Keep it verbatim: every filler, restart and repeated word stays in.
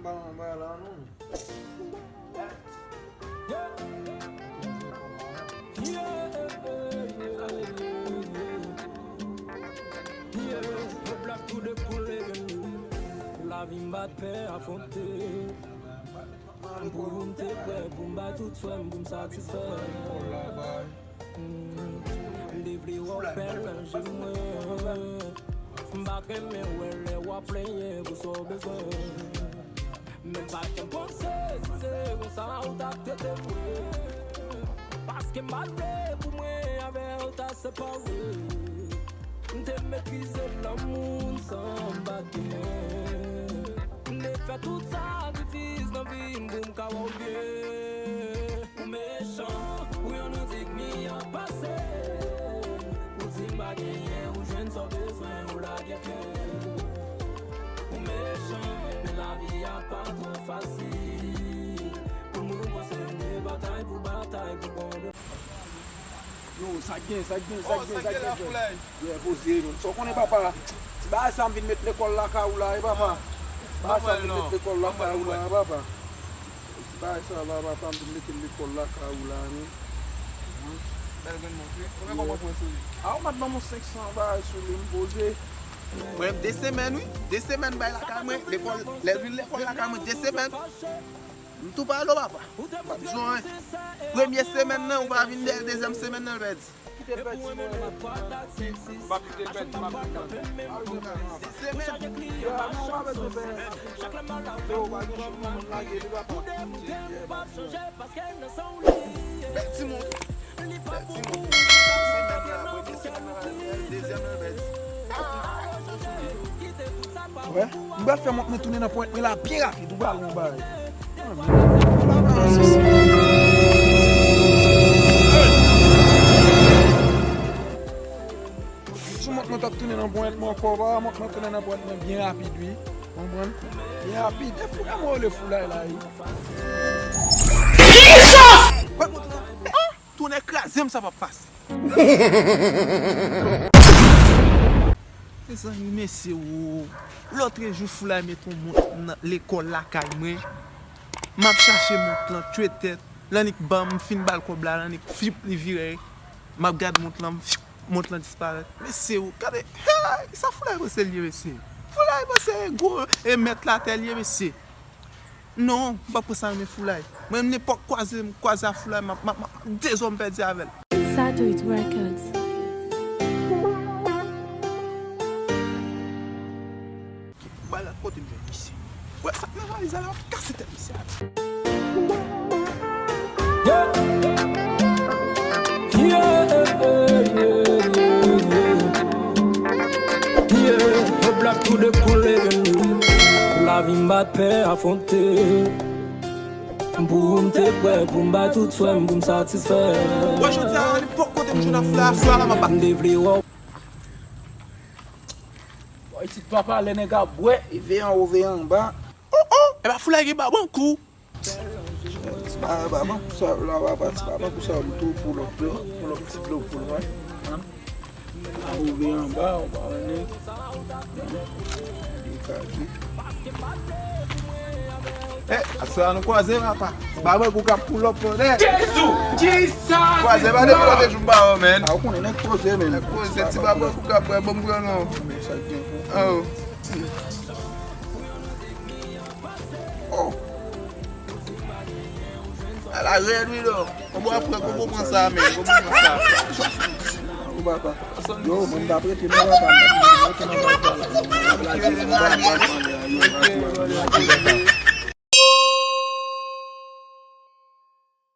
Ban mwen bay la non. Lavi m pa t pè afwonte. Pou m te prè pou m bay tout swè m pou m satisfè. M te vle wè w bèl nan je mwen. M pa t renmen wè lè w ap plenyen pou sa w bezwen. Men m pa t janm panse si se konsa ou t ap trete mwen. Paske m pa t vle pou mwen avè w ta separe. M te meprize lanmou n san m pa t genyen. M te fè tout sakrifis nan vi m pou m ka wè w byen. Ou mechan, ou yon nou di k mi ap pase. Ou di m pa genyen, ou jwenn sa w bezwen, ou lage pye. Ou mechan, men lavi a pa twò fasil. Pou moun panse m te batay pou batay pou bon. Yo, sa k gen, sa k gen, sa k gen, sa k gen, sa k gen. Yeah, poze, non. Sa w konnen, papa. Ti bagay sa m vin met lekòl lakay ou la, wi, papa. Ti bagay sa m vin met lekòl lakay ou la, wi, papa. Ti bagay sa la, papa, m vin mete lekòl lakay ou la, wi. Bèl grenn mont, wi. Konbyen kòb ou pran sou li? A, ou mèt ban m yon senk san bagay sou li, m poze. Mwen, de semèn, wi. De semèn bay lakay mwen, lekòl, lè l vin lekòl lakay mwen, de semèn. M tou pale w, papa. M pa bezwen anyen. Premye semèn nan, ou pa vin dèyè, dezyèm semèn nan, l pèdi. Kite l pèdi, non, m ap, m ap kite l pèdi, m ap vin nan. Semèn. Yo, non, w pa bezwen fè. Yo, w pa gen chans, non, moun lage li, papa. Bèl timoun. Bèl timoun. Semèn nan, apre de semèn nan, dezyèm nan, l pèdi. Wè, m pral fè mont mwen tounen nan ponyèt mwen la byen rapid, ou pral wè yon bagay. Sou mont mwen t ap tounen nan ponyèt mwen ankò, pa mont mwen tounen nan ponyèt mwen byen rapid, wi. Konprann? Byen rapid. E foulay mwen rele foulay la, wi. Kisa? Kwè mont lan. Tounen kraze m, sa p ap pase. Mezanmi, mesye, o. Lòtrejou, foulay met yon mont nan lekòl lakay mwen. M ap chache mont lan, tchwetèt. L annik ban m, m fin ba l kòb la, l annik fip, li vire. M ap gad mont lan, m fip, mont lan disparèt. Mesye, o, gade, hey, sa foulay panse l ye, mesye? Foulay panse gwo e mèt latè l ye, mesye? Non, m p ap pran sa nan men foulay. Mwen, nenpòt kwaze, m kwaze a foulay, m ap, m ap, m ap, m ap dezòm pèdi avè l. Satwit Records. Bay la kote m jwenn misye. Wè sa k nan valiz la, l ap kase tèt misye a. Yeah. Yeah, yeah, yeah, yeah. Yeah, e blak tou dekoule. Lavi m pa t pè afwonte. Pou m te prè pou m bay tout swè m pou m satisfè. Wè, jodi a, nenpòt kote m jwenn afè a, swa la m ap bat. M te vle wè w. Bò isit papa, lè nèg ap bwè, e veye anwo, veye anba. Oh, oh, e pa foulay gen babankou. Ti baba ban kou sa yo la, papa, ti baba kou sa yo, m tou pou lòt dlo, pou lòt ti dlo pou l wè. Anwo, veye anba, ou pa wè nèg. Dekaje. Eh, aswè a nou kwaze, papa. Ti baba kou k ap pou lòt, tande. Jezi! Jezi! Kwaze, pa dekouraje jou m pa wè w, man. A, ou konnen nèg poze, man. Nèg poze, ti baba kou k ap bwè, ban m pran non. Sa k gen pou. Oh. Oh. A la rèd, wi, non. Kòman w ap pran, kòman w pran sa, men? Kòman w pran sa? Ou papa. Yo, mwen, m t ap rete, non, papa, m t ap rete, non, papa.